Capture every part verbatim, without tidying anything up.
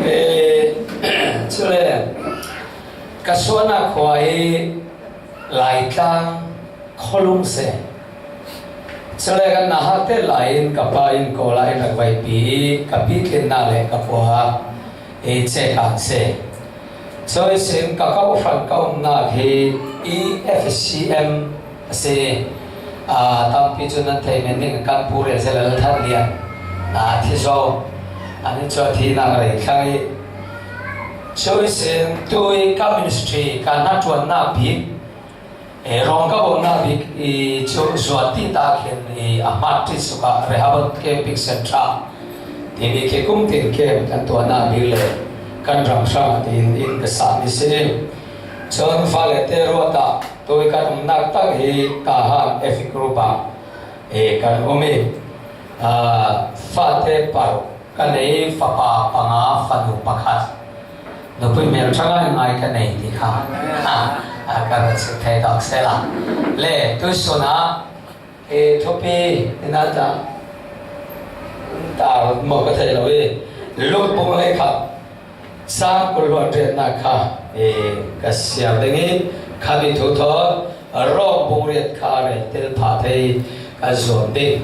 Eh, chule, ka suahna khua hi Laitlang Khualung se. Chule kan na hate lai in ka pa in Kawl ah in rak vaipi, ka pi tlinna le ka khua hi Chekan se. Chule sin ka kau hran ka umnak hi E F C M a si. Ah, tampi cu nan theih men ding kan pu rel se Lal That Lian, ah, thi zo. Ani cu a thinak rei thlang i. Chule sin tui ka ministry ka hnaṭuannak bik, eh, rawng ka bawmnak bik i cu zuat ti ta khin i a hmat ṭi suk ah Rehoboth Camping Centre timi khi kum tin kem kan tuahnak bik le kan ram hrang ah tiin in ka sa mi si. Cun fale te ruat ah tui kan umnak tak hi Tahan F group ah, eh, kan um i, ah, fate par ka nei, fapa panga, fanu pakhat. Nupui hmel ṭha ngaingai ka nei ti kha. Ah, ah, ka rak sim thei tawk sela. Le, tuisun ah, eh, thupi, ina ta, ta maw ka thei lo i, Luk bung hleikhat, cang kul hluan riatnak kha, eh, ka siar ding i, kha mi thu thawn, Rom bung riat kha rel tel pha thei ka zuam ding.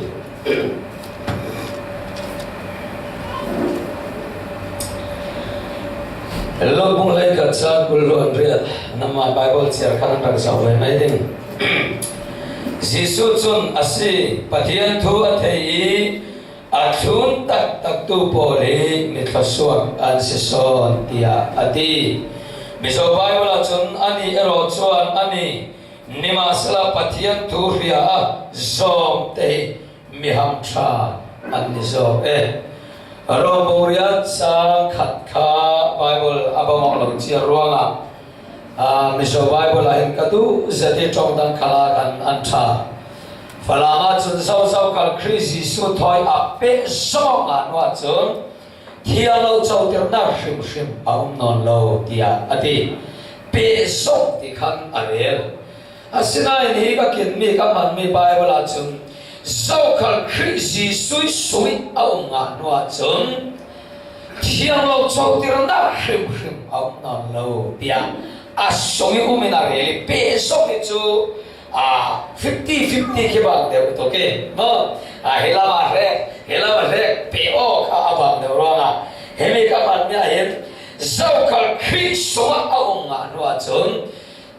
Rom bung hleikhat cang kul hluan riat, nanmah Baibal ciar kha nan rak zoh ve mai ding. Jesuh cun a si, Pathian thu a thei i, a thlun taktaktu pawl hi mi thluasuak an si sawn, tiah a ti. Mizo Baibal ahcun, anih erawh cuan anih, nimahsela Pathian thu hria a zawmte hi mi hamṭha an ni zawk e. Rom bung riat cang khat kha Baibal a bang awk lo ciar ruangah, aa, Mizo Baibal ah hin ka duh zet i ṭong dang khalah kan an ṭha. Falam ahcun zozokal Khrih Jesuh thawi a pehzawng ah hnu ahcun thiang lo cotirnak hrimhrim a um nawn lo, tiah a ti. Pehzawng ti khan a rel. Asinain hi ka kinmi, ka hmanmi Baibal ahcun zokal Khrih Jesuh sungih a um ngah hnu ahcun thiang lo cotirnak hrimhrim a um nawn lo, tiah a sungih um in a rel i, pehzawng hi cu, aa, fifty fifty khi bang deuh tuk i, maw? Aa, hi lam a hrek, hi lam a hrek, peh aw kha a bang deuh ruangah, himi ka hmanmi ah hin zokal Khrih sungah a um ngah hnu ahcun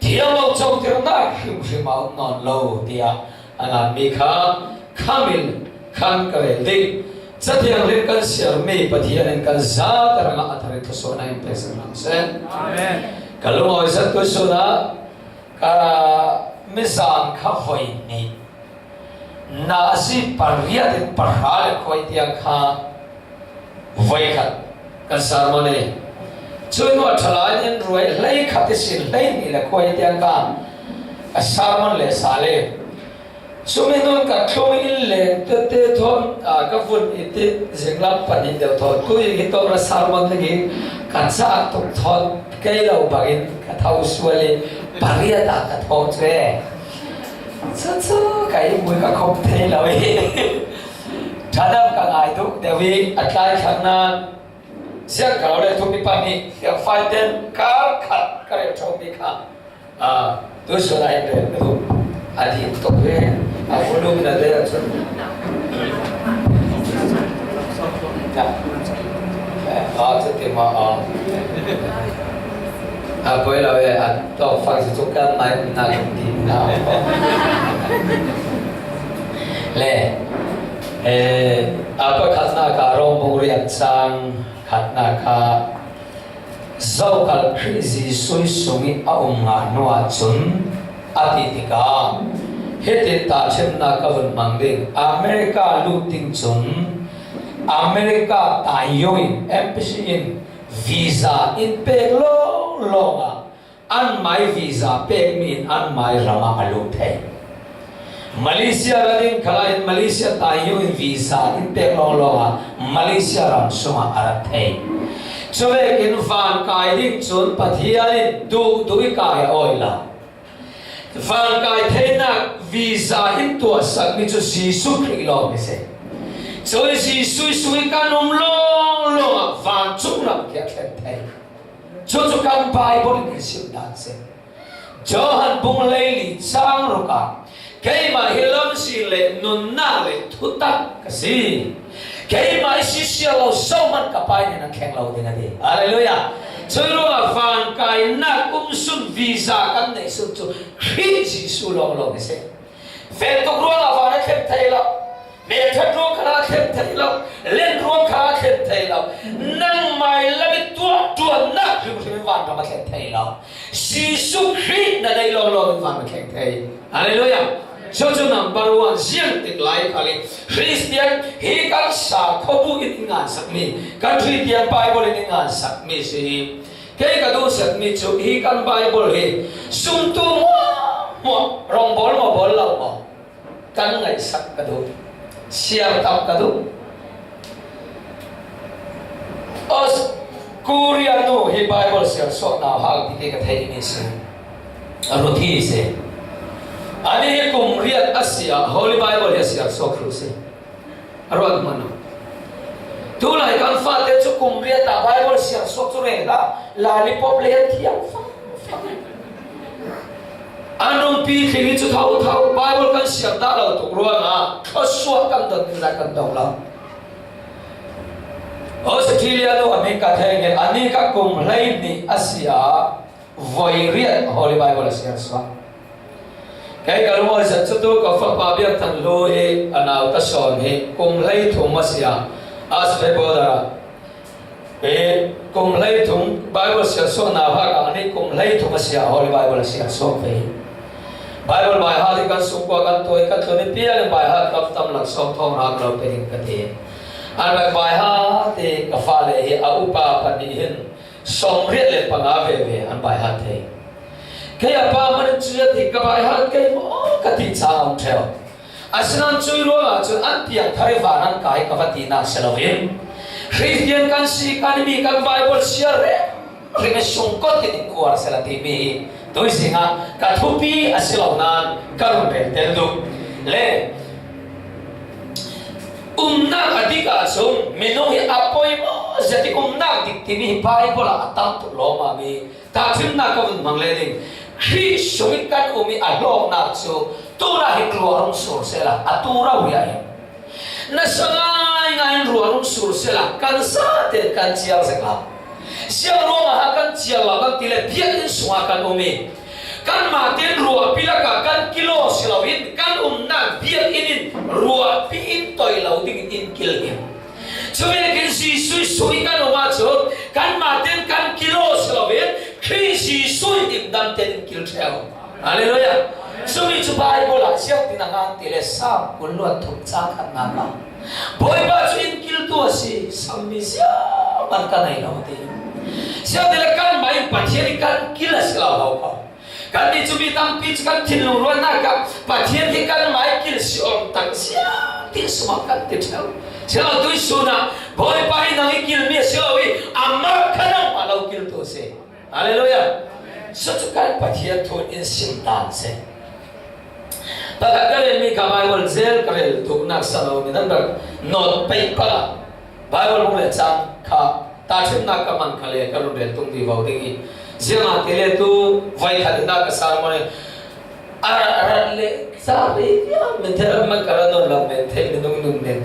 thiang lo cotirnak hrimhrim a um nawn lo, tiah a nganmi kha khamil khan ka rel ding. Cathianghlim kan siarmi Pathian in kan zate hrangah a thar i thluasuahnak in peksak hram seh. Amen. Ka lungawi zat tuisun ah ka mizan kha voi nih, nazi pariat in pahra le khuai tiang kha voikhat kan sermon i, cun hnu a ṭha lai in ruai hleikhat ihsin hleihnih le khuai tiang kha a sermon le sal i, cumi nun ka thlung in leng tete thawn, aa, ka vun i ti zinglam pahnih deuh thawn tu i hi tawk ra sermon ding i ka cah tuk thawn kei lo bangin ka tho sual i pariat ah ka thawh cu e. Cucu ka ihmui ka khop thei lo i ṭhadam ka ngai duh deuh i a tlaithlak nain siangkalo le thupi pahnih thiangfaiten kar khat ka rel ṭhomi kha, aa, tuisun ah in rel ka duh. A din tuk ve, a volume na te ahcun. Ya. Eh, aa, cu ti ma, aa. A poi lo e, a tawk fak cu kan mai na kan ti na. Le, eh, a pakhatnak ah Rom bung riat cang khatnak ah zokal Khrih Jesuh sungih a um ngah hnu ahcun a ti tikah hitin tahṭhimnak ka vun hmang ding. America lut ding cun America taiyung in, embassy in visa in pek lawnglawng ah anmai visa pekmi in anmai ram ah a lut thei. Malaysia ra ding khalah hin Malaysia taiyung in visa in pek lawnglawng ah Malaysia ram sungah a rat thei. Cuvekin van kai ding cun Pathian in duhduh i kai a awi lo. Van kai theinak visa in tuahsakmi cu Jesuh Khrih lawng hi si. Cun Jesuh sungih kan um lawnglawng ah vancung ram khi thlen thei. Chu chu kan Bible in i sim dan si. Johan bung hleili chang ruk ah, "Keimah hi lamzin le nunnak le thutak ka si. Keimah i sisial lo zohman ka Pa in an thleng lo ding," a ti. Halleluiah. Chui ruangah vankainak um sun, visa kan neih sun chu Khrih Jesuh lawnglawng hi si. Ventuk ruangah van a thleng thei lo. Melthat ruang kha a thleng thei lo. Len ruang kha a thleng thei lo. Nangmah i lam i tuahtuahnak hrimhrim in vanram a thleng thei lo. Jesuh Khrih na neih lawnglawng in van a thleng thei. Halleluiah. Chu chu number one, ziangtik lai khal in Khristian hi kan sakhuabu in i ngansak mi, kan Khristian Bible in i ngansak mi si hi. Kei ka duhsak mi chu hi kan Bible hi sumtu muahmuah, rawngbawl maw, bawl lo maw, kan ngaihsak ka duh, siar tam ka duh. Aus, Korea nu hi Bible siar suak nauhak ti kei ka thei mi si. A ruthi si. Ani hi kum riat a si a, Holy Bible hi a siar suak thlu si. A ruat man. Tulai kan fate chu kum riat a Bible siar suak chu reng a, lollipop le thiam fa. An rumpi thling hi chu tho tho, Bible kan siar dah lo tuk ruangah thluasuak kan don ding zat kan dong lo. Australia nu a mi ka thei nge, ani ka kum hleili a si a, voi riat Holy Bible a siar suak. Kei ka lungawi zat chu tu ka fapa Biak Than Lu hi a nau ta sawn hi kum hleithum a si a, Aspe border a. E, kum hleithum Bible siar suak nauhak a, ani kum hleithum a si a, Holy Bible a siar suak ve. Bible baiha hi kan sungkua kan tuai kan tlun i piang in baiha kam tam lak sawm thawng rak lo pe ding ka ti. An rak baiha te ka fale hi a upa pahnih hin sawm riat le panga veve an baihat thei. Kei a pa man chu a ti ka baihat kei maw ka ti cha a um theu. Asinan chui ruangah cun an piangthar i van an kai ka va tinak si loin Khristian kan si kan mi kan Bible siar reng reng i sungkot in kuar sela timi hi tuisingah ka thupi a si lo nan ka run rel tel duh le. Umnak a dik ahcun minung hi a poimaw zet i umnak dik timi hi Bible ah a tam tuk lawmam i tahṭhimnak ka vun hmang le ding. Khrih sungin kan um i a hlawknak cu tunah hin ruah a rung sur sehla a tu rau riah hin nasa ngaingai in ruah a rung sur sehla kan zate kan ciar zek lo. Siang ruangah kan ciar lo kan ti le biakinn sungah kan um i kanmah tein ruahpi lakah kan kilaw si loin kan umnak biakinn in ruahpi in toi lo dingin in kil hi. Cuvekin Jesuh sungih kan um ahcun kanmah tein kan kilaw si loin Khrih Jesuh in dam tein in kil ṭheu. Halleluiah. Cumi cu Bible ah ziangtin a ngan ti le Sam kul luat thum ca khatnak ah Bawipa cu in kiltu a si, sammi ziaman ka nei lo ti. Ziangtin le kanmah in Pathian in kan kil a si lo lo ko. Kannih cu mi tampi cu kan thinlung ruahnak ah Pathian hi kanmah i kil si awm tak ziangtin sungah kan ti ṭheu. Si lo tuihsun ah Bawipa hi nang i kilmi a si lo i amah kha nangmah lo kiltu a si. Halleluiah. Cucu kan Pathian thu in sim dan si. Pakhat ka relmi kha Bible zel ka rel duhnak si lo in nan rak nawt pei pah. Bible hmuh le cang kha tahṭhimnak ka man kha le ka run rel tung vivo ding i ziangahtile tu voikhat in dah ka sermon i a rat, a rat le sa ri viau min thei rat man ka rat nawn lo men thei minung nun men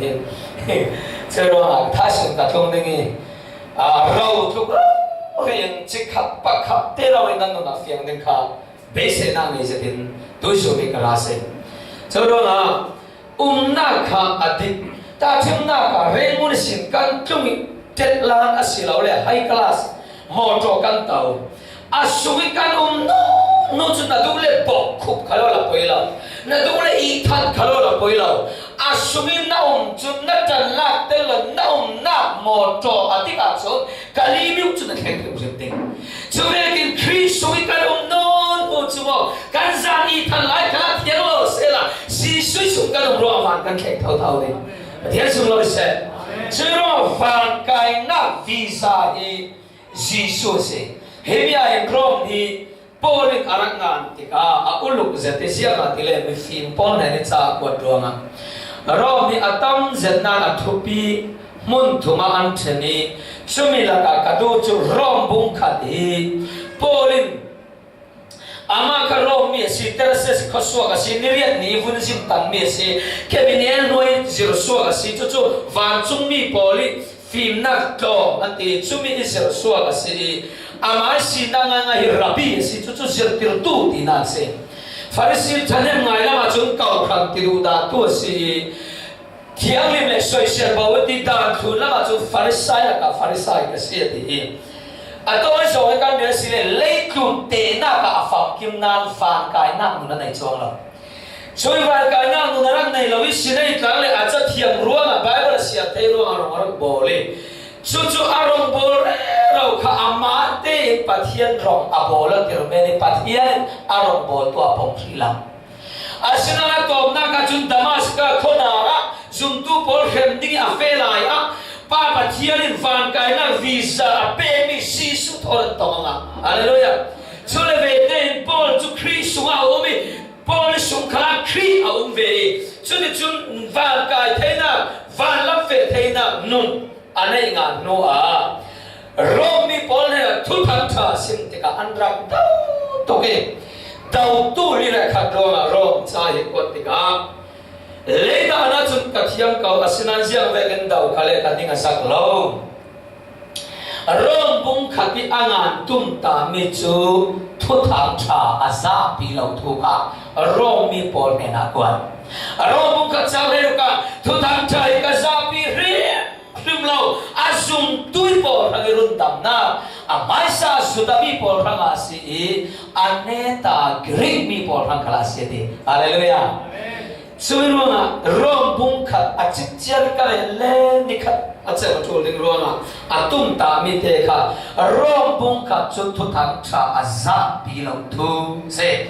hi. Curuangah thahsin ka tlung ding i, a, ro tluk ro ri in cikhat pakhat te lo in nan nun a fiang ding kha beiseinak ngei zetin tuisun i ka ra si. Curuangah umnak kha a dik. Tahṭhimnak ah rengmun sin kan tlung i ṭetlan a si lo le high class mawṭaw kan to. A sung i kan um nu, nu cu na duh le bawkkhup kha lo la poi lo. Na duh le ihthat kha lo la poi lo. A sung i na um cun na ṭanlak tel lo na umnak mawṭaw a dik ahcun Kali miuk cu na thleng hrimhrim ding. Cuvekin Khrih sung i kan um nawn hnu cu maw, kan zan i than lai kha thiang lo sehla, Jesuh sung kan um ruangah van kan thleng thotho ding. Pathian sung lo seh. Curuangah van kainak visa hi Jesuh a si. Himi ah hin Rom hi Paul in a rak ngan tikah a uluk zet i ziangahtile mifim pawl hnen i caah kuat ruangah Rom hi a tam zet nain a thupi Hmun thuma an ṭhen i, chumi lakah ka duh chu Rom bung khat hi Paul in, amah kha Rom mi a si, Tarsus khuasuak a si, ni riat ni vun zim tan mi a si, kemi ni el hnuai zir suak a si, chu chu vancung mi pawl i fimnak tlawm a ti, chumi i zir suak a si i, amah i sihna ngaingai hi rabbi a si, chu chu zirtirtu tinak a si. Farisi ṭhahnem ngai lamah cun kau hran ti duhdahtu a si i, thianghlim le soisel bo a ti, dan thlun lamah cun Farisai lakah Farisai ka si a ti i, a tawi zawng i kan rel si le, leitlun tehnak ah a famkim nain vankainak nun a nei cuang lo. Cun vankainak nun a rak nei lo i, sinei tlang le a cathiam ruangah, Baibal a siam thei ruangah rung a rak bawl i, cucu a rung bawl rero kha amah tein Pathian rung a bawl a tir men i, Pathian in a rung bawltu a pom hrih lo. Asinain a tawpnak ah cun Damaska khuanak ah zumtu pawl hrem ding i a feh lai ah, Pa Pathian in vankainak visa a pekmi Jesuh thawn an tong a ngah. Halleluiah! Cule vete in Paul cu Khrih sungah a um i, Paul sung khalah Khrih a um ve i, cuticun vankai theinak, vanlam feh theinak nun a neih ngan hnuah Rom mi pawl hnenah Thuthang ṭha a sim tikah an rak do tuk i, dotu li le khat ruangah Rom ca hi kuat tikah, lei dah ahcun ka thiam ko, asinain ziang vekin do kha le ka ning a sak lo. Rom bung khat i a ngan tumtami cu Thuthang ṭha a zahpi lo thu kha Rom mi pawl hnenah kuat. Rom bung khat cauk hleiruk ah Thuthang ṭha hi ka zahpi hrim hrim lo, a zumtu i pawl hrang i rundamnak, a hmaisa Judah mi pawl hrang a si i, a neta Greek mi pawl hrang khal a si a ti. Halleluiah! Amen. Cui ruangah Rom bung khat a cikciar ka le le ni khat a ceu a ṭul ding ruangah a tumtami te kha Rom bung khat cu Thuthang ṭha a zahpi lo thu si.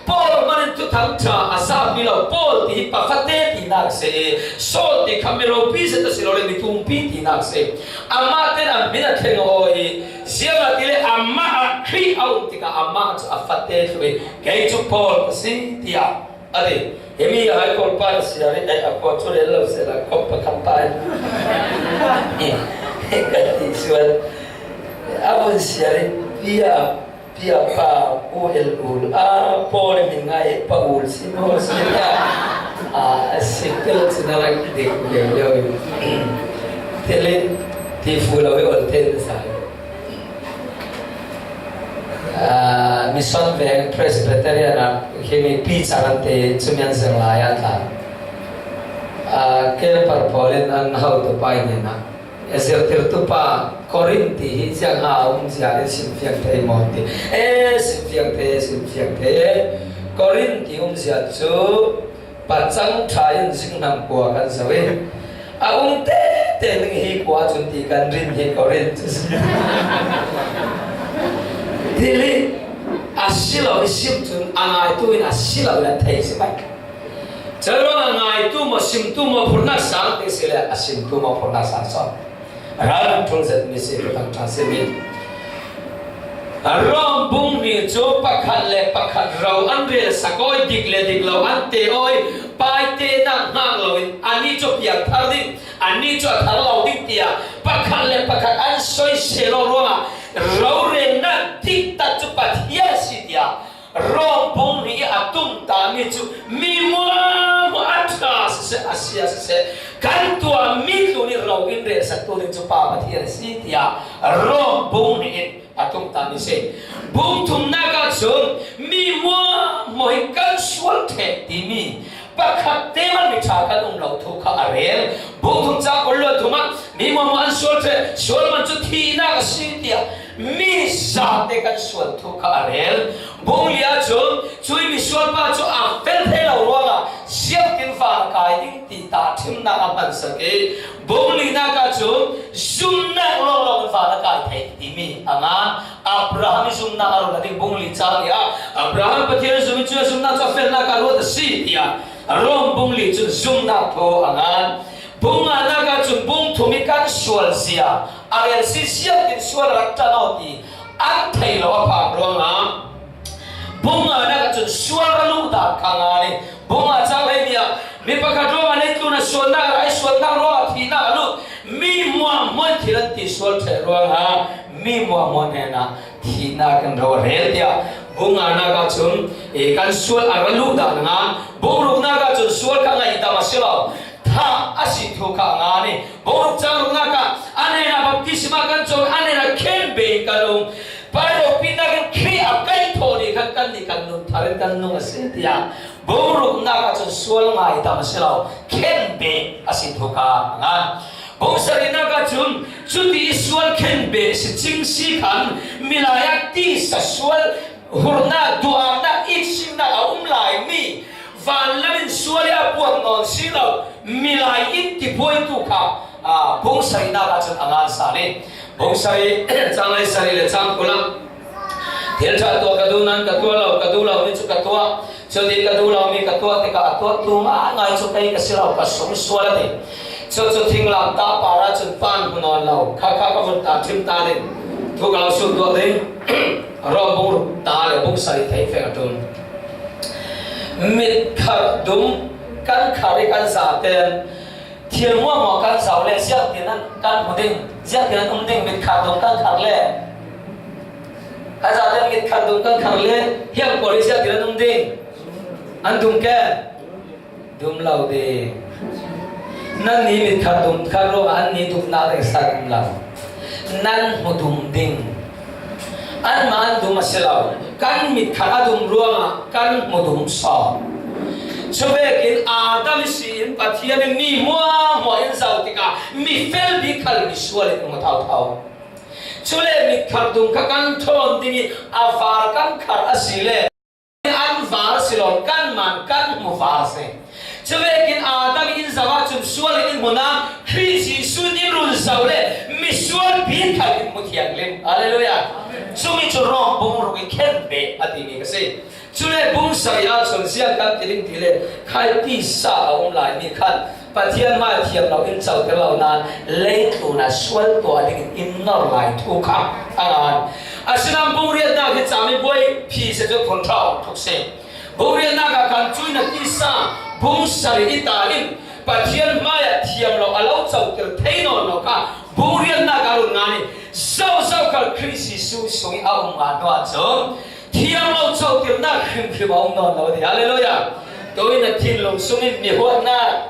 Paul hmanh in Thuthang ṭha a zahpi lo, Paul ti hi pa fate tinak si i, Saul ti kha mi ropi zet a si lo le mi tumpi tinak si. Amah ten a hmin a thleng aw i, ziangahtile amah ah Khrih a um tikah amah cu a fate thlu i, kei cu Paul ka si, tiah a ti. Himi a hai kawlpa a si a ri, a khua cu rel lo sehla kawp pakhat pa in ka ti sual. A vun si a ri, bia Piapa U L Ul, a Paul in min ngai, Pa Ul si maw si ta? A, a si pil cun a rak dik lio lio. Thil in ti fu lo i ol te na sa. A, Mission Veng Presbyterian a, khi mi pi caran te cu mian zeng lai a tla. A, Kempar Paul in an hau tu pai ni na. E zirtirtu pa, Korin ti hi ziang ha a um zia in simfiang thei maw ti. E, simfiang thei, simfiang thei. Korin ti um zia cu pacang ṭha in zingnam kua kan zoh i, a um tete ning hi kua cun ti kan rin hi Korin cu si. Tili a si lo i sim cun a ngaitu in a si lo in a thei si bai. Cun ruangah ngaitu maw, simtu maw, phurhnak sang ti si le a simtu maw, phurhnak sang sawn. Ralrin ṭhul zetmi si, Thuthang ṭha simi. Rom bung hnih cu pakhat le pakhat ro an rel sak aw i, dik le dik lo an te aw i, paite nak hngak loin anih cu piangthar ding, anih cu a thar lo ding tiah pakhat le pakhat an soisel aw ruangah rorelnak diktak cu Pathian a si tiah Rom bung hnih i a tumtami cu mi hmuahhmuah a ṭha siseh, a sia siseh, kan tuahmi tlun i ro in relsaktu ding cu Pa Pathian a si, tiah Rom bung hnih in a tumtami si. Bung thumnak ah cun mi hmuahhmuah hi kan sual ṭheh timi pakhat te hmanh mi ṭha kan um lo thu kha a rel. Bung thum cauk kul le thum ah mi hmuahhmuah an sual ṭheh, sual man cu thihnak a si, tiah mi zate kan sual thu kha a rel. Bung li ah cun cui misual pa cu a fel thei lo ruangah ziangtin van a kai ding ti tahṭhimnak a hmansak i, bung linak ah cun zumhnak lawnglawng in van a kai thei timi a ngan. Abraham i zumhnak a run a ding. Bung li cauk li ah Abraham Pathian a zum i, cun a zumhnak cu a felnak ah ruat a si, tiah Rom bung li cun zumhnak thu a ngan. Bung nganak ah cun bung thum i kan sual zia a rel si, ziangtin sual a rak ṭan aw ti an thei lo a phang ruangah bung nganak ah cun sual a luh dan kha ngan i, bung nga cauk hleihnih ah mi pakhat ruangah leitlun a sualnak a ra i, sualnak ruangah thihnak a luh mi thil an tisual ṭheh ruangah mi muahmuah hnenah thihna kan ro rel tiah bung nganak ah cun, eh, kan sual a ra luh dan a ngan. Bung ruknak ah cun sual kha ngaihdam a si lo, thah a si thu kha a ngan i, bung ruk cang ruknak ah a hnenah baptisma kan cawng, a hnenah khenbeh in kan um. Pai ropitnak in Khrih a kaihthawh nih khan kannih kan nun thar in kan nung a si, tiah bung ruknak ah cun sual ngaidam a si lo, khenbeh a si thu kha a ngan. Bung sarihnak ah cun cuti i sual khenbeh si cing si khan milai ah tisa sual hurnak, duhnak, iksiknak a um laimi vanlam in sual i a puan nawn si lo milai in tibuaitu kha, aa, bung sarihnak ah cun a ngan sal i, bung sarih, cang hleisarih le cang kul ah thil ṭha tuah ka duh, nan ka tuah lo, ka duh lo mi cu ka tuah, cuti ka duh lo mi ka tuah tikah a tuahtu ngaingai cu kei ka si lo, ka sung sual a ti. Cucu thinglam ta par ah cun pan hmu nawn lo, kha kha ka vun ta ṭhim ta ding, thu ka lo sut tuah ding. Rom bung ruk ta le bung sarih theih fek a ṭul. Mitkhar dum kan khar i kan zate in thil muahmuah kan zoh le ziangtin an kan hmu ding, ziangtin an um ding, mitkhar dum kan khar le kan zate in mitkhar dum kan khar le hiang pawl i ziangtin an um ding, an dum ke. Dum lo ding. Nannih mitkhar dum khat ruangah annih dumnak ding sa dum lo. Nan hmu dum ding. Anmah an dum a si lo. Kan mitkhar a dum ruangah kan hmu dum sawn. Cuvekin Adam ihsin Pathian in mi hmuahhmuah in zoh tikah mi fel bik khal misual in hmu thotho. Cule mitkhar dum kha kan ṭhawn ding i a var kan khar a si le an var si lo, kanmah kan hmu var si. Cuvekin Adam in zoh ahcun sual in in hmu nain Khrih Jesuh in in run zoh le misual bik khal in hmu thianghlim. Hallelujah. Cumi cu Rom bung ruk i khenbeh a timi ka si. Cule bung sarih ahcun ziang kan ti ding ti le khai tisa a um laimi khan Pathian hmai thiam lo in coter lo nain leitlun ah sual tuah dingin in nor lai thu kha a ngan. Asinain bung riatnak hi cami buai phi si cu phun ṭha awk tuk si. Bung riatnak ah khan cuih na tisa bung sarih i ta in Pathian hmai ah thiam lo a lo coter thei nawn lo kha bung riatnak ah run ngan i zozo khal Khrih Jesuh sung i a um ngan hnu ahcun thiam lo coternak hrimhrim a um nawn lo a ti. Hallelujah. Tuih na thinlung sungin mi huatnak,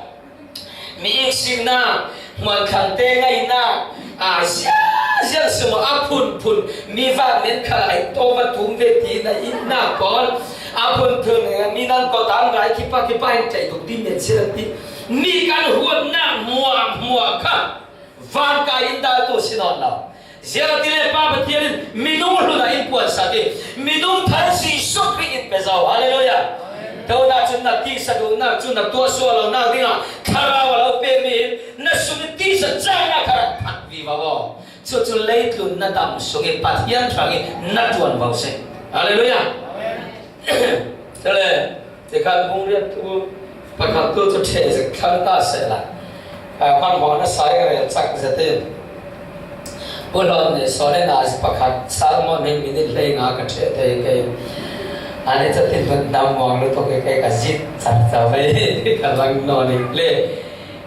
mi iksiknak, hmuanthlang te ngaihnak, aa, ziangziang sungah a phunphun, mi van men khal ai taw va tum ve ti na itnak pawl, a phunphun, mi nan kawt ah an rai khipa khipa in tlaih tuk ti men si ti, mi kan huatnak hmuahhmuah kha van kai in dah tu si nawn lo. Ziangahtile Pa Pathian in minung hlun ah in puansak i, minung thar Jesuh Khrih in pe zo. Hallelujah. Tuah cun na tisa duhnak cu na tuah sual lonak dingah thlarau a lo pemi in na sung i tisa cainak kha rak phak vivo aw. Cucu leitlun na dam sung i Pathian hrang i na ṭuanvo seh. Hallelujah. Cule, tikhan bung riat tu pakhat tu cu ṭheh zik thlang ta sehla, aa, hmanhmawh nasa i ka rel cak zet i, Pu Hlawt nih sawn in a pakhat sermon hi minit hleinga ka ṭheh thei kei. Ani cu tinhmun hnam muang lutuk i kei ka zit car caah ka lang nawn i le.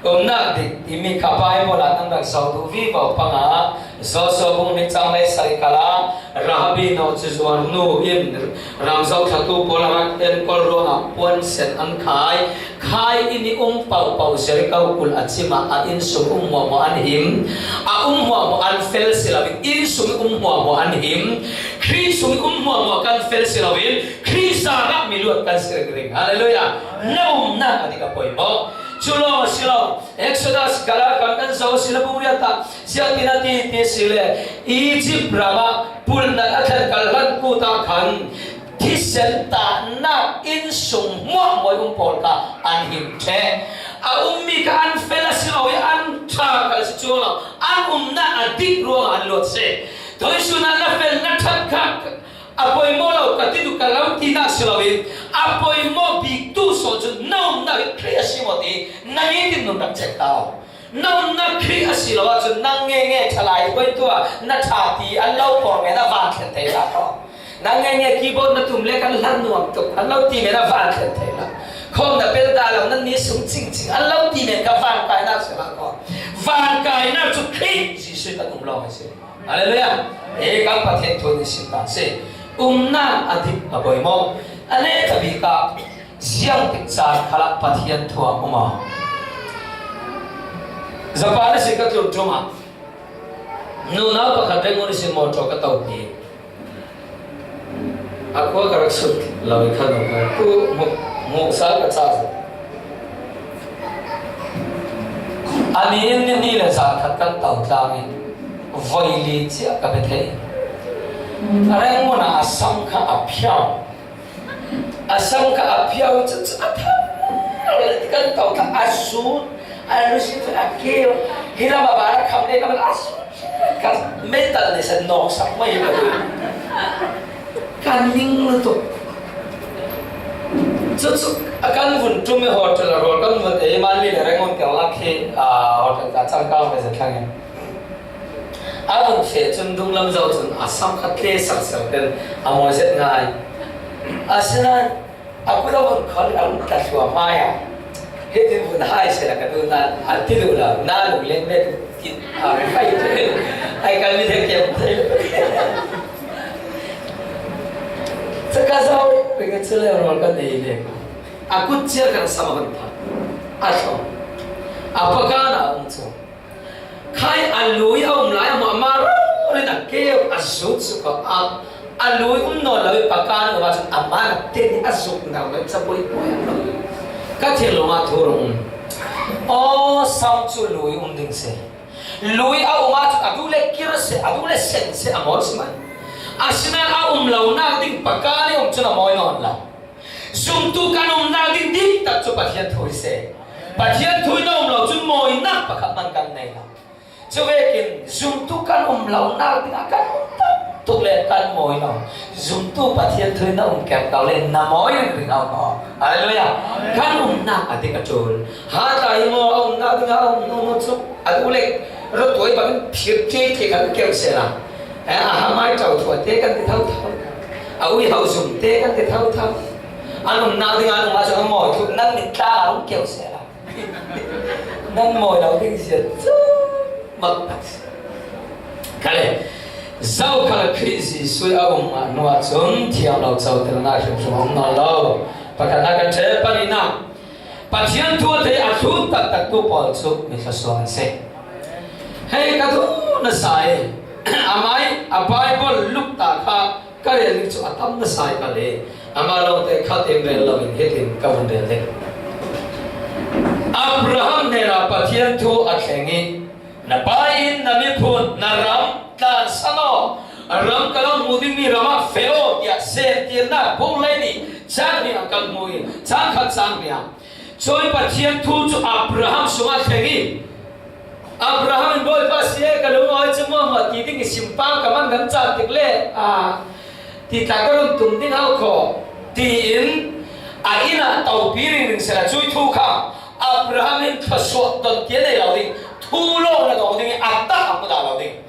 Umnak dik timi kha Baibal ah nan rak zoh duh vivo panga, Joshua bung hnih cang hleisarih kal ah Rahabi no cu zuarnu in ram zohṭhatu pawl a rak enkawl ruangah puan sen an khai. Khai inn i um pohpoh Jericho kulh a cim ah a innsung um hmuahhmuah an him. A um hmuahhmuah an fel si loin innsung i um hmuahhmuah an him. Khrih sung i um hmuahhmuah kan fel si loin Khrih zarah miluat kan si ringring. Hallelujah. Na umnak a dik a poimawh. Cu lawng a si lo. Exodus kal ah kan kan zoh si le bung riat ah ziangtin a ti ti si le Egypt ram ah pulnat a thlen kal hlan kut ah khan thisen tahnak innsung hmuahhmuah um pawl kha an him ṭheh. A ummi kha an fel a si lo i an ṭha kal a si cuang lo. An umnak a dik ruangah an luat si. Tuisun ah na fel na ṭhat kha a poimawh lo ka ti duh ka lo tinak si loin a poimawh biktu sawn cu na umnak hi Khrih a si maw ti na nitin nun rak check ta aw. Na umnak Khrih a si lo ahcun nang nge nge ṭhalai hruaitu ah na ṭha ti an lo pawl nge na van thlen thei hlah ko. Nang nge nge keyboard na tum le kan hlan nuam tuk an lo ti nge na van thlen thei hlah. Khawm na pel dah lo, nan ni sung cingcing an lo ti nge ka van kainak si hlah ko. Vankaina chu Khrih Jesuh kan um lawng a si. Halleluiah. Ei kan Pathian thu ni sim ta si. Umna a dik a poimawh. A neta bik a ziang tik caan khalah Pathian thu a um a. Japan a si ka tlun ṭum a. Nunau pakhat reng un a si motor ka topi. A khua ka rak sut lo i khan awk a, tu hmuh, hmuh sal ka chah zo. A ni in ni hnih le zan khat kan to tlang in voi li ciah ka pe thei. A reng mun ah a sam kha a phiau. A sam kha a phiau cu, cu a thar kan to tlang a sut. A lu si a keu. Hi lam a bar a kham le ka man a sut. Ka metal ne sa nawk sak mai ka tu. Ka ning lutuk. Cu cu a kan vun ṭum i hotel a rawl kan vun ei man li le reng un tel lak hi, a, hotel ka cang kau ve zet thlang in. A vun feh cun dunglam zoh cun a sam kha tle sak ser ten a mawi zet ngai. Asinain a kut a vun khol a rung tla thluahmai a, hitin vun hai sela ka duh nain a ti duh lo, na lung leng le kin a ri fai tu. Ai kan mi thei kem thei lo. Caka zau ring a cu le rawl ka nei le a kut ciar kan sam a hun phan a thlong a pakan a um cu. Khai a lui a um lai a hmuh a, amah rori in a keu a zut suk a, a lui um nawn lo i pakan um ahcun amah nak te nih a zuk nar lo i cabuai buai a lo. Ka thinlung ah thu rung um. Aw, sam cu lui um ding si. Lui a um ahcun a duh le kir si, a duh le sen si, a mawl si man. Asinain a um lo nak ding pakan i um cun a mawi nawn lo. Zumtu kan umnak ding diktak cu Pathian thu hi seh. Pathian thu in a um lo cun mawinak pakhat hmanh kan nei lo. Cuvekin zumtu kan um lonak dingah kan um tuk le kan mawi lo. Zumtu Pathian thu in a um keng ko le na mawi ringring a um aw. Halleluiah. Kan umnak a dik a ṭul. Hata hi maw a umnak dingah a um hnu cu a duh le ruat tuai bangin phir ṭial ṭial kan keu sehla. Eh, a hamai ṭau thuat te kan ti thotho. A uiho zum te kan ti thotho. An umnak dingah an um ahcun a mawi tuk, nan mit tlang a rung keu sehla. Nan mawi lo ding zia cu mak tak si. Khale, zokhal Khrih Jesuh a um hnu ahcun thiam lo coternak hrimhrim a um nawn lo. Pakhatnak kan ṭheh, pahnihnak, Pathian thu a thei a thlun taktaktu pawl cu mi thluasuak an si. Hei, ka duh nasa i, amai a Baibal lukta kha ka rel ding cu a tam nasa i ka le, amah lawngte khat in rel loin hitin ka vun rel ding. Abraham hnenah Pathian thu a thleng i, na pa in na miphun, na ram tlansan aw, ram ka lo hmuh dingmi ram ah feh aw, tiah Sentirnak bung hleihnih cang hnih ah kan hmuh i, cang khat cang hnih ah, cun Pathian thu cu Abraham sungah thleng i, Abraham in Bawipa si e, ka lung a si cu muahmuah ti ding i simpang ka man kan caan tik le, aa, ti tla ka run tum ding hau kho, tiin a inn ah topi ringring sehla cui thu kha Abraham in thluasuah don tiah nei lo ding, thu lawng na dong ding i a tak a hmu dah lo ding.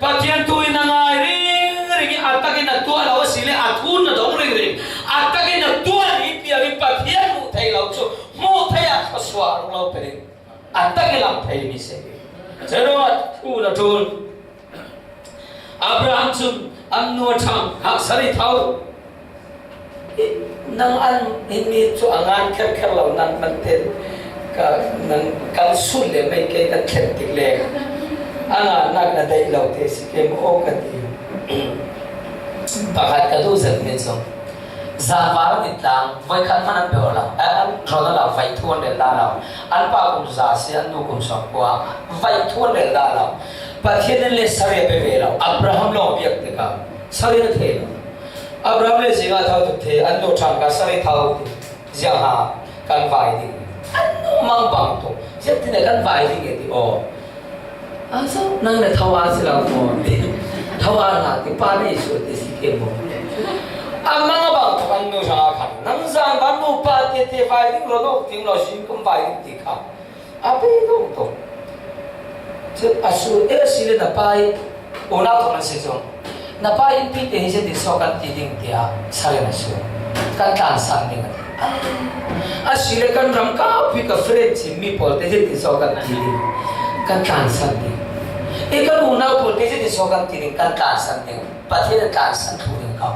Pathian thu in na ngai ringring i a tak in na tuah lo a si le a thu na dong ringring, a tak in na tuah ding i piang i Pathian hmuh theih lo cu hmuh theih ah thluasuah a rung lo pe ding. A tak i lam theimi si. Curuangah thu na ṭul. Abraham cun an nu a ṭhang, hah, sari tho. Nang an himi cu a ngan kherkher lo, nan man te ka, nan kan sun le mei ke kan thlen tik le a ngannak na daih lo te si ke maw ka ti. Pakhat ka duh zetmi cu, zangvar ni tlang voikhat hmanh an pe lo, an ron lo, vaih thu an rel dah lo. An pa kum za si, an nu kum sawm kua, vaih thu an rel dah lo. Pathian in le sari a pe ve lo. Abraham lawng a piak tikah sari na thei lo. Abraham le zingah tho tuk thei, an nu ṭhang ka sari tho ti. Ziangha kan vai ding. An nu mang bang tuk. Ziah tin kan vai ding e ti aw. A so, nang na tho a si lo maw? Tho a hna ti pa na i sual ti si ke maw? A mang a bang tuk an nu hrang a khan. Nang zan van nu pa te te vai ding ro lo ting lo sin kum vai ding ti kha. A pe lo tuk. Cu a su e si le na pa i unau thawk an si cang. Na pa in pi te hi zia ti so kan ti ding tiah sal in a su. Kan tlansan ding a ti. A si le kan ram ka pi ka friend si mi pawl te zia ti so kan ti ding. Kan tlansan ding. I kan unau pawl te zia ti saw kan ti ding, kan tlansan ding. Pathian a tlansan thu ding ka.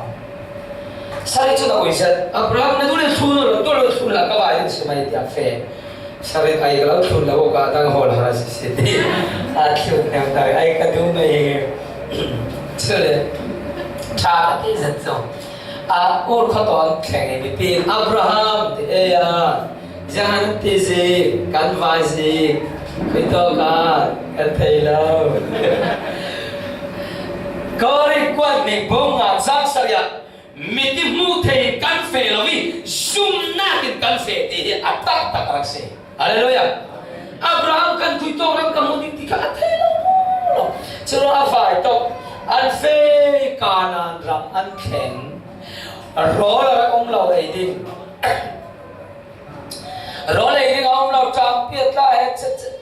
Sari chu na uiset, Abraham na du le thu na lo, tu lo thu la ka vai ding si mai tiang fe. Sari ai ka lo thu la ka dang hol ha si si ti. A thu na ta ai ka du mai. Chule. Tha ka ti zat zo. A ur kho ton thleng mi pi Abraham ti e ya. Ziang an ti zik, kan vai zik, khuitawk ah kan thei lo. Korin kuat nih bung nga chang sarih ah, miti hmuh thei kan feh lo i, zumnak in kan feh ti hi a taktak a rak si. Halleluiah. Abraham kan khuitawk ram ka hmuh ding ti kha a thei lo. Churuang a vai tawk an feh Kanaan ram an thleng. Rawl a rak um lo ei ding. Rawl ei ding a um lo, ṭangpi a tla he chet chet.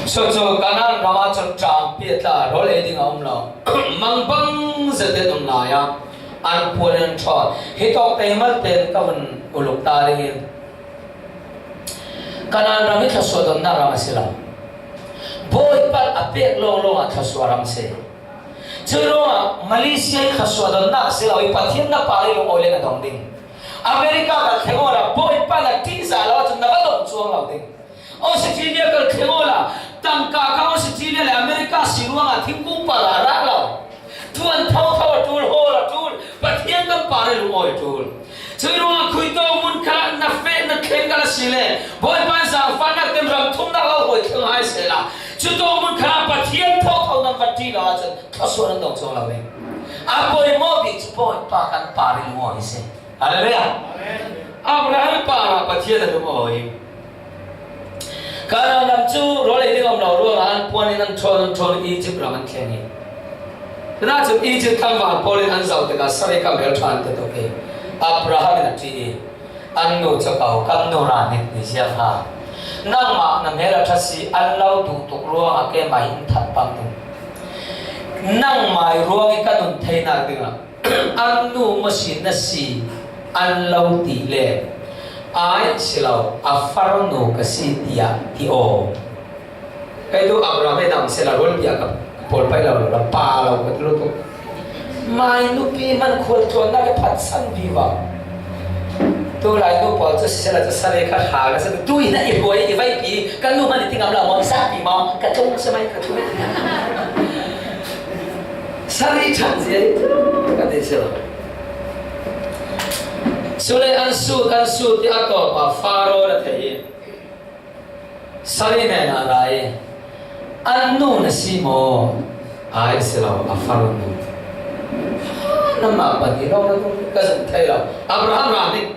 Chu chu Kanaan ram ah chun ṭangpi a tla, rawl ei ding a um lo. Mangbang zet in um lai a, an puan in an ṭhawn. Hi tawk te hi mal pen ka hun uluk ta ding in. Kanaan ram hi thluasuah donnak ram a si lo. Bawipa a pek lawnglawng ah thluasuah ram a si. Cui ruangah Malaysia hi thluasuah donnak a si lo i Pathian na par i lungawi le na dong ding. America kal thleng awla Bawipa na ṭihzah lo ahcun na va dong cuang lo ding. Australia kal thleng awla tangka kha Australia le America si ruangah thingkung par a rak lo. Ṭuan thotho a ṭul, hawl a ṭul, Pathian kan par i lungawi a ṭul. Cui ruangah khuitawk hmun khalah na feh na thleng kal a si le, Bawipa in zaangfahnak tein ram thumnak lo hawi thleng hai sehla, cutawk hmun khalah Pathian thotho nan va ṭih lo ahcun thluasuah nan dong cuang lo ding. A poimawh bik cu Bawipa kan par i lungawi hi si. Hallelujah. Abraham parah Pathian a lungawi. Kanaan ram cu rawl ei ding a um lo ruangah an puan in an ṭhawn, an ṭhawn, Egypt ram an thleng i. Cucaah cun Egypt tlangval pawl in an zoh tikah Sarai kha hmelṭha an ti tuk i Abraham in a ṭih i, an nu cu ko, kan nu ra nih ni ziang ha. Nangmah na hmel a ṭha si, an lo duh tuk ruangah keimah hi in that pang ding. Nangmah i ruang i ka nun theinak dingah an nu maw si na si an lo ti le, ai si lo, a farnu ka si tiah ti aw. Kei tu Abraham he dam sehla rualpi ah ka pawl pai lo, lo, lo, pa lo ka ti lutuk. Mai nupi man khual ṭuannak i phatsan vivo. Tu lai nu pawl cu sisehla cu Sarai kha hra ka si. Tu in a i hruai i vaipi kan nu hmanh i ti ngam lo maw, i sakpi maw, ka tlung si mai ka tlung. Sarai ṭhan zia i ka ti si lo. Cule an sut, an sut i a tawp ah Faro na thei i Sarai hnenah ra i, an nu na si maw? Ai si lo, a farnu. Nanmah pahnih lawng na tum ka zumh thei lo. Abraham ra nih.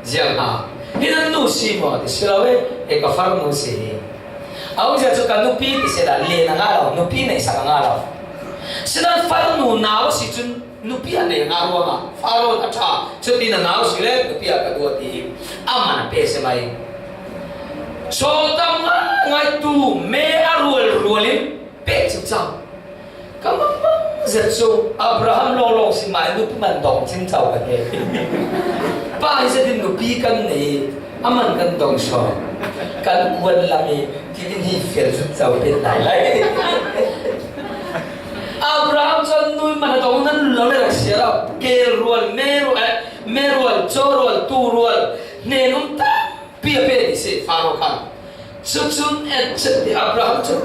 Ziang hna. Hi nan nu si maw? Ti si lo i, e ka farnu si hi. A um zia cu ka nupi ti si lo, len a ngah lo, nupi neihsak a ngah lo. Sinan farnu nau a si cun, nupi a nei a ngah ruangah Faro a ṭha, cuti na nau si le nupi a ka duh a ti i amah a pe si mai. Chaw tam ngaingai tu me a rual rual in pek cingcang. Ka mangbang zet cu Abraham lawnglawng si mai nupi man dong cingcau ka he. Pa hi zetin nupi kan nei, a man kan dong saw. Kan kuan lam i titin hi fial zut cau pet lai lai. Abraham cu an nu i man a dong nan lo le rak si a, kel rual, me rual, eh, me rual, caw rual, tu rual, hnen um tampi a pe ti si Faro khan. Cucun et chet ti Abraham cu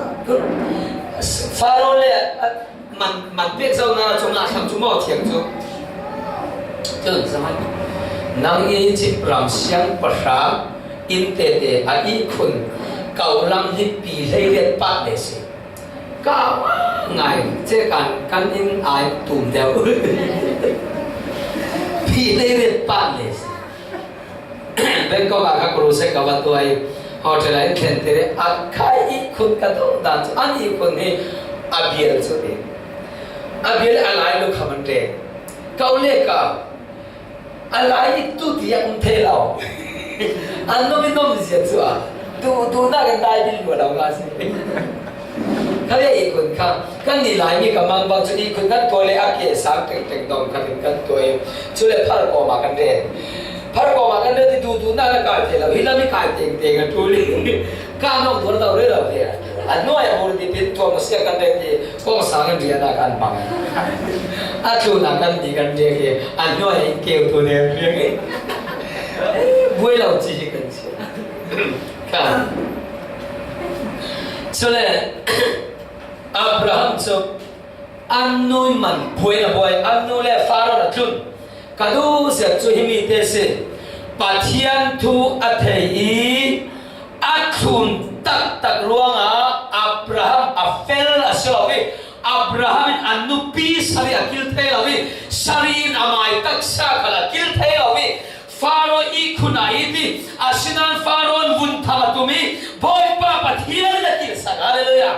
Faro le a man, man pek zo na cu ngah thlam cu maw thiang cu. Cun zaman nang Egypt ram siangpahrang in tete a ihkhun kau lam hi pi hleiriat pah le si. Ka ngai, ce kan, kan in ai tum deuh. Pi hleiriat pah le si. Bangkok ah ka crusade ka va tuah i hotel ah in thlen te a khai ihkhun ka duh dan cu an ihkhun hi a bial cu ti. A bial a lai lu kha man te. Ka u le ka A lai i tu ti a um thei lo. An nom i nom zia cu a. Duhduhna kan dai bil lua lo nga si. Kha le i khun kha, kan ni lai mi ka mang bang chu i khun kan tua le a ke sang teng teng dong kha kan tua i. Chu le phar ko ma kan re. Phar ko ma kan re ti duhduhna la kai te lo. Hi la mi kai teng teng a tu le. Ka no tua lo re lo te. A nuai a bur di pin tua ma sia kan re ti. Kong sang kan ria na kan mang. A tu na kan di kan re ke. A nuai ke tu ne re ke. Buai lo chi kan si. Kha. Chule, Abraham chu an nu man buaina buai, an nu le Faro a tlun. Ka du zia chu hi mi te si. Pathian thu a thei i a thlun tak tak ruanga Abraham a fel a si lo i. Abraham in a nupi Sari a kil thei lo i. Sari in a mai taksa khal a kil thei lo i. Faro i khun a i ti, a sinan Faro in vun tham a tum i, Bawipa Pathian in a kilsak. Hallelujah.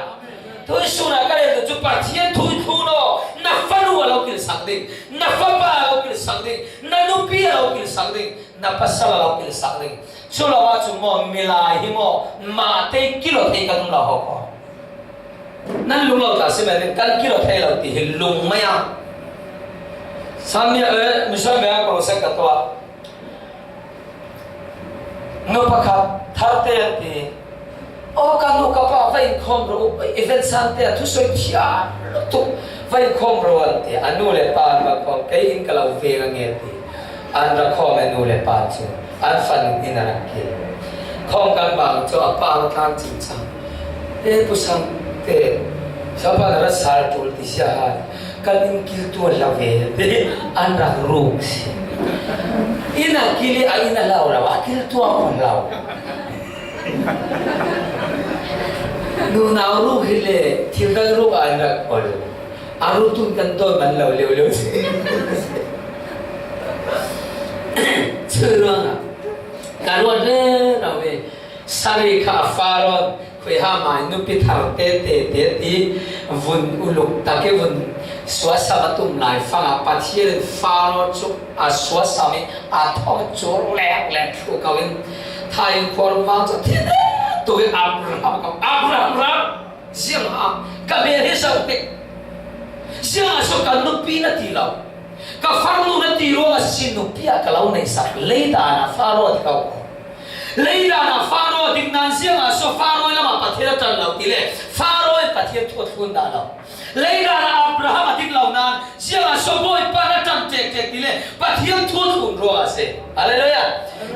Tui suna ka rel tu chu Pathian thu i thu no, na fanu a lo kilsak ding, na fapa a lo kilsak ding, na nupi a lo kilsak ding, na pasal a lo kilsak ding. Chu lo a chu maw, milai hi maw, ma te kilo thei ka tum lo ho ko. Nan lunglo ta si mai kan kilo thei lo ti hi lung mai a. Samia e, mi samia ko se ka to. No pakhat thar te ti. O ka nu ka pa vai khom ro, event san te thu soi chia tu vai khom ro an ti. Anu le pa ma khom ke in ka lo ve nge ti. An ra khawm e nu le pa chu, an fan in a rak kil. Khawm kan bang chu a pa a tlan chingchang. E pu Sangte, sapa na ra sal tul ti sia ha. Kan in kil tua la ve. An rak ruk si. In a kil i a in a lau lau, a kil tua khawm lau. Nunau ruk hi le, thil dang ruk an rak ol. A rutun kan tawi man lo liu liu si. Chu ruangah ka ruat rero ve. Sari kha a Faro khuiha mai nupi thar te te te ti vun uluk tak i vun suasam a tum lai fangah Pathian in Faro chu a suasam i a thawng chu lek lek thu ko in thai khuar vang chu thi te tu i Abraham ko Abraham ram. Ziang a ka hmel hi zo hek. Ziang a so ka nupi na ti lo. Ka farnu na ti ruang a si nupi a ka lo nei sak. Leidan a Faro ti kau. Leidan a Faro ding nan ziang a so Faro lama Pathian a tan lo ti le. Faro e Pathian thu a thlun da lo. Leidan a Abraham a ding lo nan Ziang a so Bawipa na tan tek tek ti le Pathian thu thlun ruang a si. Hallelujah.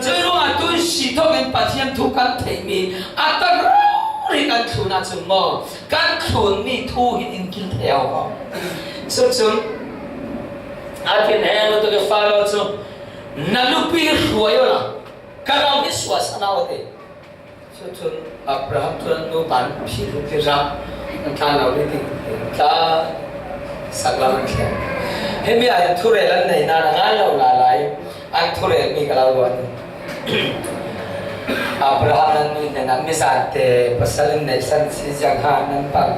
Chui ruang a tun si thok in Pathian thu kan thei mi a tak rori kan thlun a chun maw. Kan thlun mi thu hi in kil thei au ko. Chu chun a kin heng lo tu ke Faro chu na nupi hruai o la. Ka ram hi suasa na o te. Chu chun Abraham chu nu ban phi lu ti ra. An tlan lo ni ti. Tla sak lam an thlen. He mi ai thu rel an nei na na ngai lo la lai. An thu rel mi ka lo lo ni. Abraham nan nu ne nan mi zan te pasal in nei san si ziang ha nan pang.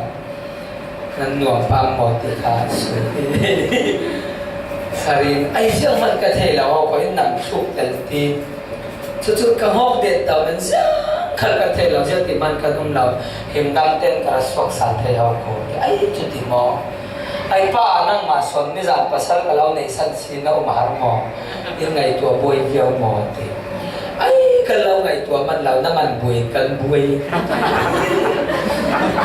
Nan nuam pang maw ti kha a sui. Sarin, ai ziang man ka thei lo, ko in nam thluk tel ti. Chu chu ka hawk det tau nan ziang khal ka thei lo, ziang ti man ka um lo. Him dam ten ka ra suak sa thei ho ko. Ai chu ti maw. Ai pa nangma son mi zan pasal ka lo nei san si na um har maw. In ngaitua buai viau maw ti. Ai, ka lo ngaitua man lo, na man buai, kan buai.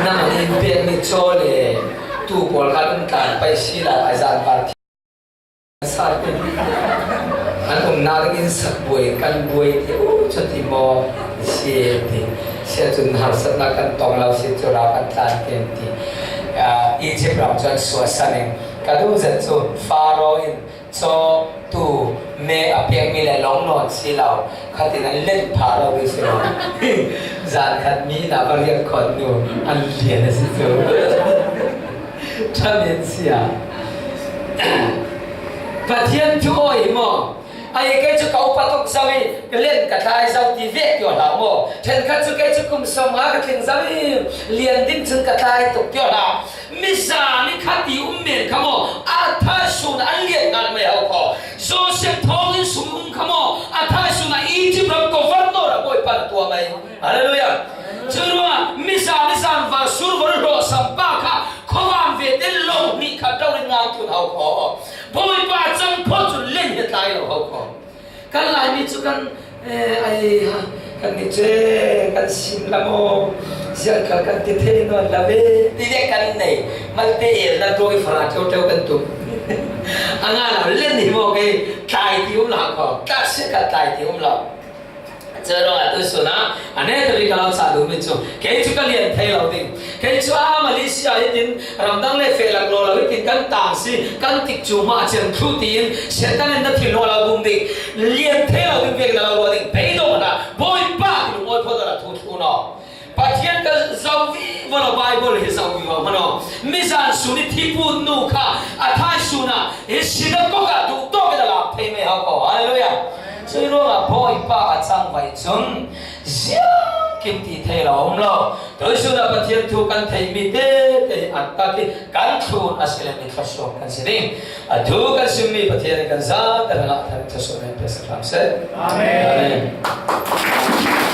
Na man in pek ni chaw le, tu pawl khat um tlan pai si la, a zan par thi. Sa te. An um na ding in sak buai, kan buai ti, u, chu ti maw, si ti. Si a chun harsatna kan tong lo, si chu ra kan tlan ken ti. Ah, Egypt ram chuan suasan in. Ka duh zet chu, Pharaoh in, Chaw tu me a piak mi le lawng nawn si lo, khatin an len phah lo hi si lo. Zan khat mi na va riak khawn nu an lian a si chu. Ṭha men sia. Pathian thu awi hi maw? Ai kei chu ka upa tuk zo hi, ka len ka tlai zo ti vek ti aw hlau maw? Ṭhenkhat chu kei chu kum sawmnga ka tling zo hi, lian ding chun ka tlai tuk ti aw hlau. Mizan i kha ti um men kha maw? A thaisun a lian ngal mai ho khaw. Joseph thawngin sum um kha maw? A thaisun a Egypt ram governor a Bawipa na tua mai. Hallelujah. Nih khat rau rin ngang tun hau kho. Bawipa cang phot cun len hi tlai lo hau kho. Kan Laimi cu kan, eh, ai, ha, kan ni cu, kan sim lam aw, ziangkhal kan ti thei nawn lo ve, ti ve kan nei. Malte el na tuak i fara ṭeu ṭeu kan tum. A nga lo, len hi maw kei, tlai ti um lo kho, tlak si khat tlai ti um lo. Curuangah tusun ah a neta bik ka lo chah duhmi cu, kei cu ka lian thei lo ding. Kei cu a Malaysia hitin ramdang le feh lak law lo hitin kan tang si, kan tik cu hma cian thluh tiin Satan in na thil nawl lo bum ding, lian thei lo ding vek na lo ruah ding. Beidong hna, Bawipa ti lungawi phawt awla thu thlu naw. Pathian ka zoh vivo lo, Bible hi zoh vivo hmano. Mizan sun i thipun nu kha a thai sun ah hi sinagog ah duh tawk in a lam thei mai hau ko. Hallelujah. Cui ruangah Bawipa a cangvai cun ziangkim ti thei lo um lo. Tuisun ah Pathian thu kan theihmi tete an tak i kan thlun a si le mi thluasuak kan si ding. A thu kan simmi Pathian in kan zate hrangah thar thluasuak in pe sak hram seh. Amen. Amen.